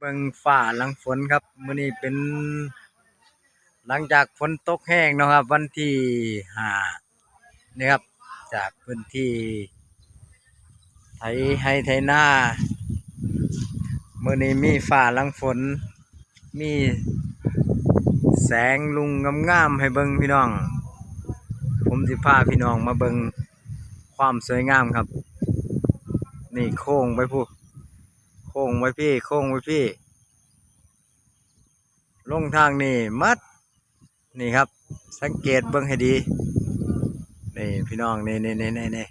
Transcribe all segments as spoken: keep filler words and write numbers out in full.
เบิ่งฟ้าหลังฝนครับ มื้อนี้เป็น หลังจากฝนตกแฮงเนาะครับ วันที่ห้านี่ครับ จากพื้นที่ไถไฮ่ไถนา มื้อนี้มีฟ้าหลังฝน มีแสงลุงงามๆให้เบิ่งพี่น้อง ผมสิพาพี่น้องมาเบิ่งความสวยงามครับ นี่โค้งไปพู้น โค้งไปพี้ โค้งไปพี้ ลงทางนี่หมด นี่ครับ สังเกตเบิ่งให้ดี นี่พี่น้อง นี่ นี่ นี่ นี่ นี่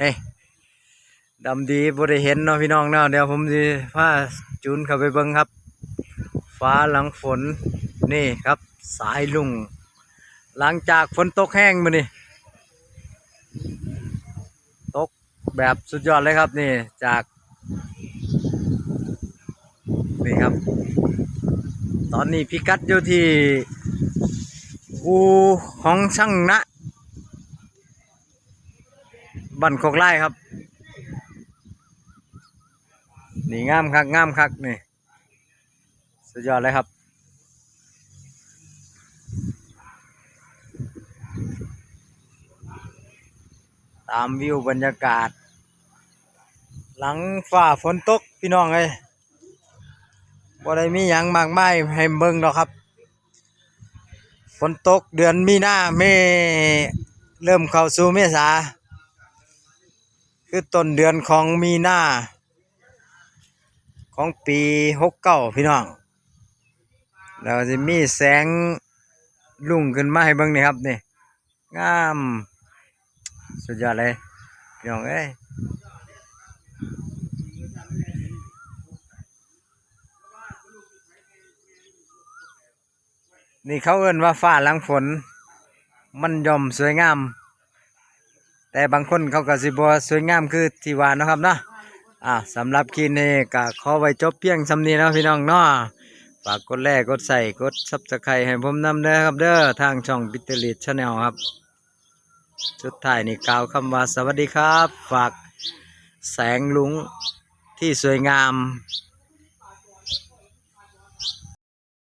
นี่ ดำดีบ่ได้เห็นเนาะพี่น้องเนาะ เดี๋ยวผมสิพาจูนเข้าไปเบิ่งครับ ฟ้าหลังฝน นี่ครับ สายลุง หลังจากฝนตกแฮงมื้อนี้ ตกแบบสุดยอดเลยครับ นี่จาก นี่ครับ ตอนนี้พิกัดอยู่ที่อู่ของช่างนะ บ้านโคกไร่ครับ นี่งามคัก งามคัก นี่ สุดยอดเลยครับ ตามวิวบรรยากาศ หลังฟ้าฝนตกพี่น้องเอ้ย บ่ได้มีหยังมากมายให้เบิ่งดอกครับ ฝนตกเดือนมีนา เม เริ่มเข้าสู่เมษา คือต้นเดือนของมีนา ของปีหกเก้าพี่น้อง แล้วสิมีแสงลุงขึ้นมาให้เบิ่งนี่ครับ นี่ งาม สุดยอดเลยพี่น้องเอ้ย นี่เขาเอิ้นว่าฟ้าหลังฝน มันย่อมสวยงาม แต่บางคนเขาก็สิบ่สวยงามคือที่ว่าเนาะครับเนาะ อ่า สำหรับคลิปนี้ก็ขอไว้จบเพียงส่ำนี้เนาะพี่น้องเนาะ ฝากกดไลค์ กดแชร์ กด Subscribe ให้ผมนำเด้อครับเด้อ ทางช่อง Peter Lead Channel ครับ สุดท้ายนี่กล่าวคำว่าสวัสดีครับ ฝากแสงลุงที่สวยงาม